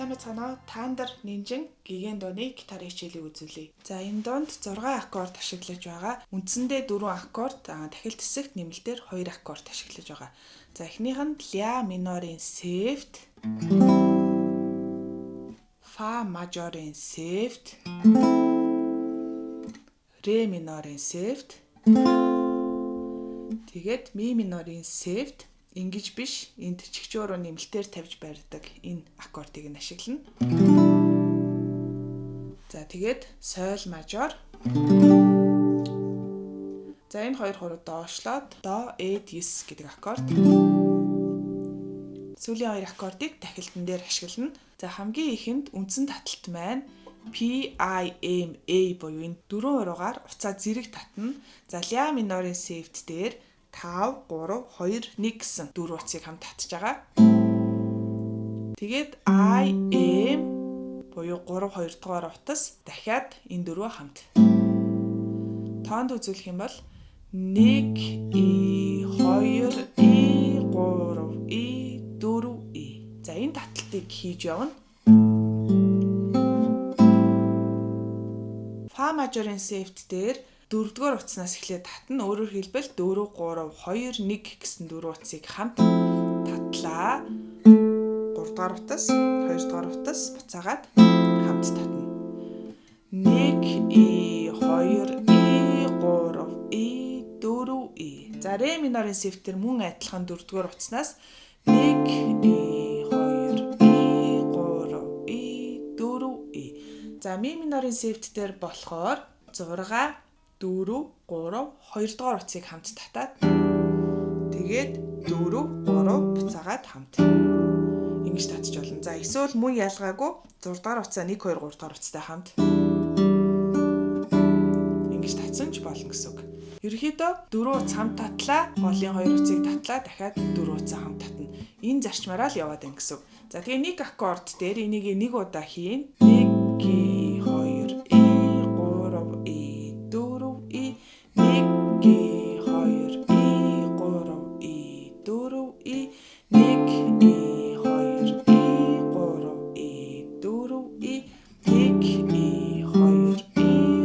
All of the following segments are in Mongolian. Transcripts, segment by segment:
Сайн байцгаана уу? Thunder Ninja гигэн дууны гитарын хичээлийг үзүүлье. За, энэ дунд 6 аккорд ашиглаж байгаа. Үндсэндээ 4 аккорд, дахилт хэсэгт нэмэлтээр 2 аккорд ашиглаж байгаа. За, эхнийх нь ля минорын септ, фа мажорын септ, ре минорын септ, тэгээд ми минорын септ. Ингэж биш, энд чигчөөрөө нэмэлтээр тавьж барьдаг энэ аккордыг нь ашиглана. За, тэгээд соль мажор. За, энэ хоёр хуруу доошлоод до, эд, ес гэдэг аккорд. Сүүлийн хоёр аккордыг дахилтан дээр ашиглана. За, хамгийн ихэнд үндсэн таталт маань P I M A буюу энэ дөрвөн хуруугаар уцаа зэрэг татна. За, ля минорын септ дээр 5 3 2 1 гэсэн дөрвөн утсыг хамт татж байгаа. Тэгээд I M буюу 3 2 дугаар утас дахиад энэ дөрвөө хамт. Тоонд үзүүлэх юм бол 1 E 2 E 3 E 4 E. За, энэ таталтыг хийж явна. Фа мажорын септ дээр дөрөвдүгээр утаснаас эхлээд татна. Өөрөөр хэлбэл 4 3 2 1 гэсэн дөрвөн утсыг хамт татлаа. 3 дугаар утас, 2 дугаар утас буцаагаад хамт татна. 1 E 2 E 3 E 4 E. За, ре минорын септээр мөн адилхан дөрөвдүгээр утаснаас 1 E 2 E 3 E 4 E. За, ми минорын септ дээр болохоор 6 4 3 2 дугаар утсыг хамт татаад тэгээд 4 3 буцаагаад хамт ингэж татчих болно. За, эсвэл мөн ялгаагүй 6 дугаар утсаа 1 2 3 дугаар утастай хамт ингэж татсан ч болно гэсэн үг. Ерөнхийдөө 4 утас хамт татлаа, голын 2 утсыг татлаа, дахиад 4 утсаа хамт татна. Энэ зарчмаараа л яваад байна гэсэн үг. За, тэгээ нэг аккорд дээр энийг нэг удаа хийн. 1 2 E 3 E 4 E 1 2 E 3 E 4 E 1 E 2 E 3 E 4 E 1 E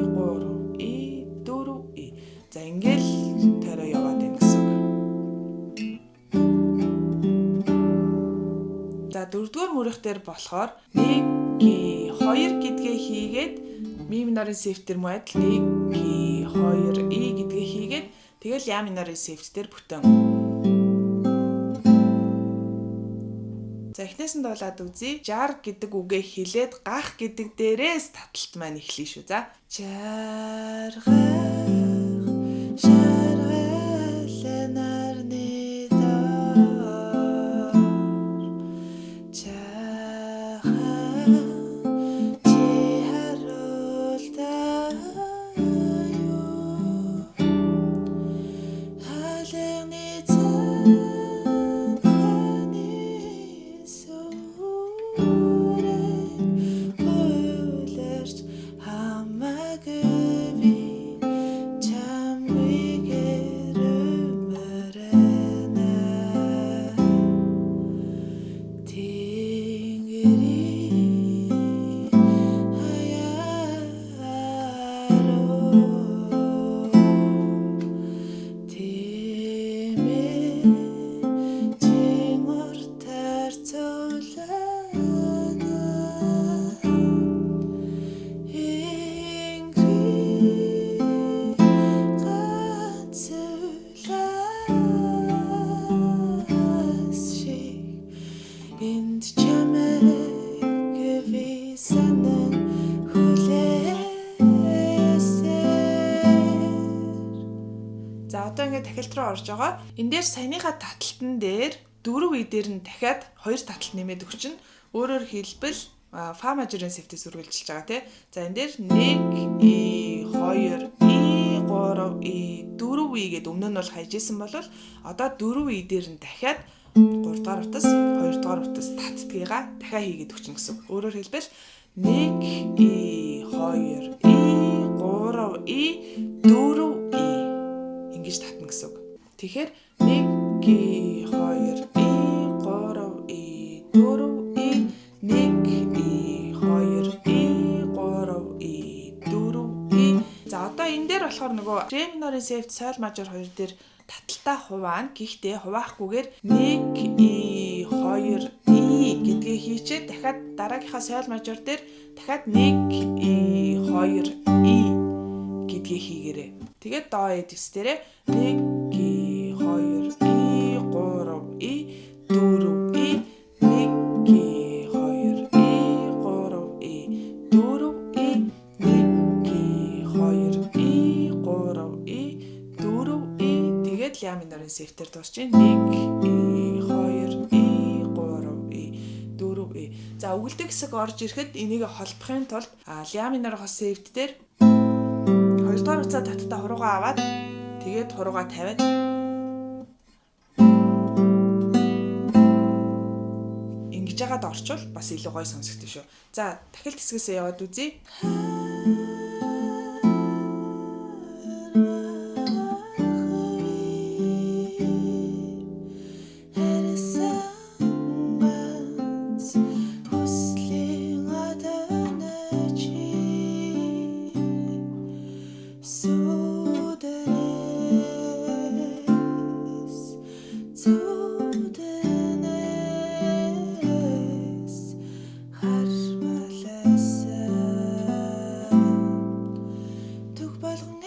2 E 3 E 4 E. За, ингээл тойроо яваад байна гэсэн үг. За, дөрөвдүгээр мөрөх дээр болохоор 1 2 гэдгээ хийгээд ми минорын септ дээр мөн адил 1 2 E гэдгээ хийгээд тэгэл ля минорын септ дээр бүтэн. За, эхнээс нь дуулаад үзье. Жар гэдэг үгээ хэлээд гах гэдэг дээрээс таталт маань эхлэе шүү. За. Жаргах шаргалаа нарны доор чахан чи харуултаа юу хаалганы цанханы сүрэг хууларч хамаагүй би чамгүй гэрмээр байна. Тэнгэрийн хаяар тэмээ чин уртаар цовлоо Тэнгэрийн ганц улаас шиг энд чамайг би санан хүлээсээр. За, одоо ингээд дахилт руу орж байгаа. Энэ дээр саяныхаа таталтан дээр дөрөв E дээр нь дахиад хоёр таталт нэмээд өгчнө. Өөрөөр хэлбэл фа мажорын септээс үргэлжилж байгаа тий. За, энэ дээр 1 E 2 E 3 E 4 E гэдээ өмнө нь бол хайж исэн бол одоо 4 E дээр нь дахиад 3 дугаар утас, 2 дугаар утас татдгийгаа дахиад хийгээд өгчнө гэсэн үг. Өөрөөр хэлбэл 1 E 2 E 3 E 4 E ингэж татна гэсэн үг. Тэгэхээр 1 2 E 3 E 4 E 1 дээр болохоор нөгөө Ре минорын септ, соль мажор хоёр дээр таталтаа хуваана. Гэхдээ хуваахгүйгээр 1 E 2 E гэдгээ хийчээд дахиад дараагийнхаа соль мажор дээр дахиад 1 E 2 E гэдгээ хийгээрэй. Тэгээд до э дис дээрээ 1 E 2 E 3 E 4 E 1 E 2 E 3 E 4 E 1 E 2 E 3 E 4 E тэгээд ля минорын сефтээр дуусч байна. 1 E 2 E 3 E 4 E. За, өгөлдөг хэсэг орж ирэхэд энийг холбохын тулд ля минорын сефт дээр хоёрдугаар утсаа таталтаа хуруугаа аваад тэгээд хуруугаа тавиад ингэж яагаад орчвол бас илүү гоё сонсогдсон шүү. За, дахилт хэсгээсээ яваад үзье.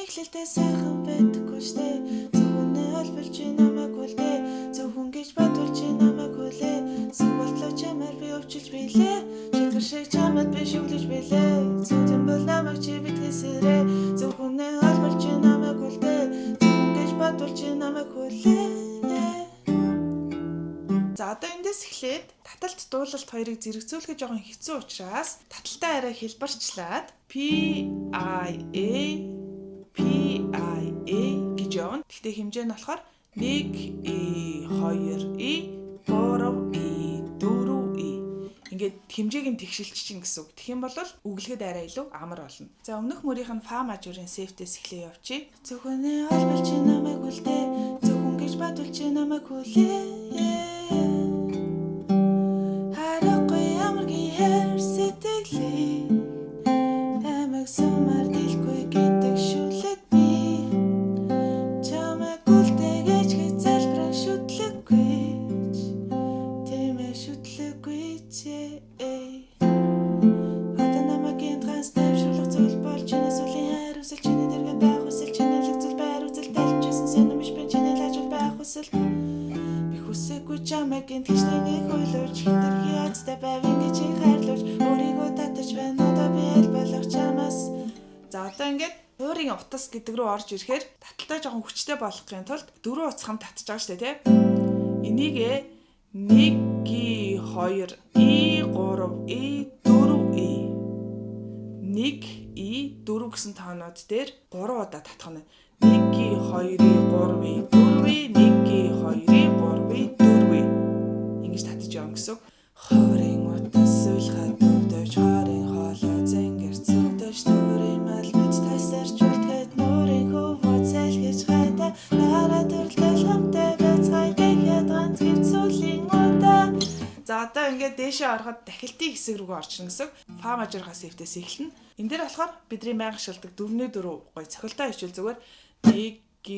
Эхлэлдээ сайхан байдаггүй штэ. Зөвхөн олболж намайг хүлдээ. Зөвхөн гэж бодвол чи намайг хүлээ. Сүг болтлоо чамаар би өвчилж билээ. Читгэр шиг чамд би шүглэж билээ. Зүтэн бол намайг чи битгийсэрээ. Зөвхөн олболж намайг хүлдээ. Зөвхөн гэж бодвол чи намайг хүлээ. За, одоо эндээс эхлээд таталт дуулалт хоёрыг зэрэгцүүлэх жоохон хэцүү учраас таталтаа арай хэлбэрчлээд P I A P I A гэж явна. Гэхдээ хэмжээ нь болохоор 1 E 2 E 3 E 4 E. Ингээд хэмжээг нь тэгшилч чинь гэсэн үг. Тэгэх юм бол үгэлгэд арай илүү амар болно. За, өмнөх мөрийнх нь фа мажорын сефтээс эхлээ явчих. Зөвхөн олбол чи намайг хүлдээ. Зөвхөн гэж бодвол чи намайг хүлээ. Харахгүй амаргийн хайр сэтгэлээ. Амиг сумар дэлгүй гэдэг шүлэг би. Чамайг үлдээгэж гэж залбиран шүтлэггүй. Тэмээ шүтлэггүй ч. Одоо намайг энд ганц тайвшруулах зүйл бол чиний сүлийн хайр хүсэл, чиний дэргэд байх хүсэл, чиний лэг зүйл байр үзэл, тайлбжсэн сонир биш би чиний лажуул байх хүсэл. Би хүсээгүй чамайг энд хичнээн хөлөөж хэтэрхий азтай байв ингэж хайрлуулж өөрийгөө татаж байна одоо би аль болох чамаас. За, одоо ингээд хуурын утас гэдэг рүү орж ирэхээр таталтай жоохон хүчтэй болгохын тулд дөрвөн утас хамт татж байгаа шүү дээ, тий. Энийг 1 G 2 E 3 E 4 E 1 E 4 гэсэн тоонууд дээр 3 удаа татах нь. 1 G 2 E 3 E 4 E 1 G 2 E 3 E 4 E ингэж татаж явна гэсэн үг. Хуурын утас уйлхад өвдөж хорын хоолой зэнгэр цөвдөж төврийн мал мэд тасарч үлдэхэд нуурын хөвөө цайлгэж хайда дараа төрөлтөл хамтаа байцгаая гэхэд ганц гэв сүлийн удаа. За, одоо ингээд дээшээ ороход дахилтын хэсэг рүү орчихно гэсэн. Фа мажорхаа сефтээс эхэлнэ. Энэ дээр болохоор бидний байнга ашигладаг 4-ний 4 гоё цохилтоо хичээл зүгээр 1 G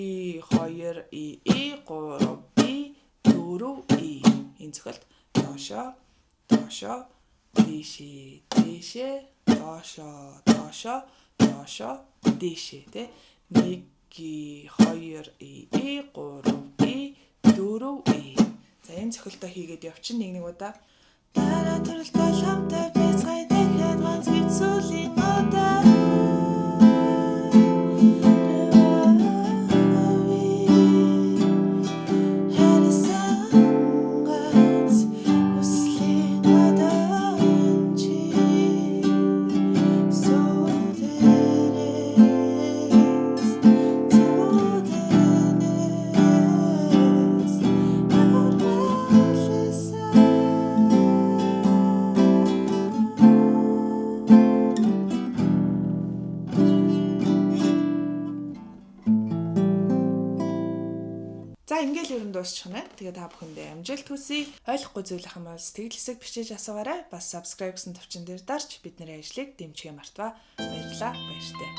2 E E 3 E 4 E энэ цохилт доошоо доошоо дээшээ дээшээ доошоо доошоо доошоо дээшээ тэ 1 G 2 E E 3 E 4 E. За, энэ цохилтоо хийгээд явчин нэг нэг удаа. Дараа төрөлтөл хамтаа байцгаая дахиад ганц гэв сүлийн удаа. Хайрсан ганц хүслийн гадаан чи сүдэрээс зүдэнээс харгалсан. За, ингээл ер нь дуусчих нь. Тэгээ та бүхэндээ амжилт хүсье. Ойлгохгүй зүйл ах юм бол сэтгэл хэсэг бичиж асуугаарай. Бас subscribe гэсэн товчон дээр дарж бидний ажлыг дэмжихээ мартваа. Баярлалаа. Баяртай.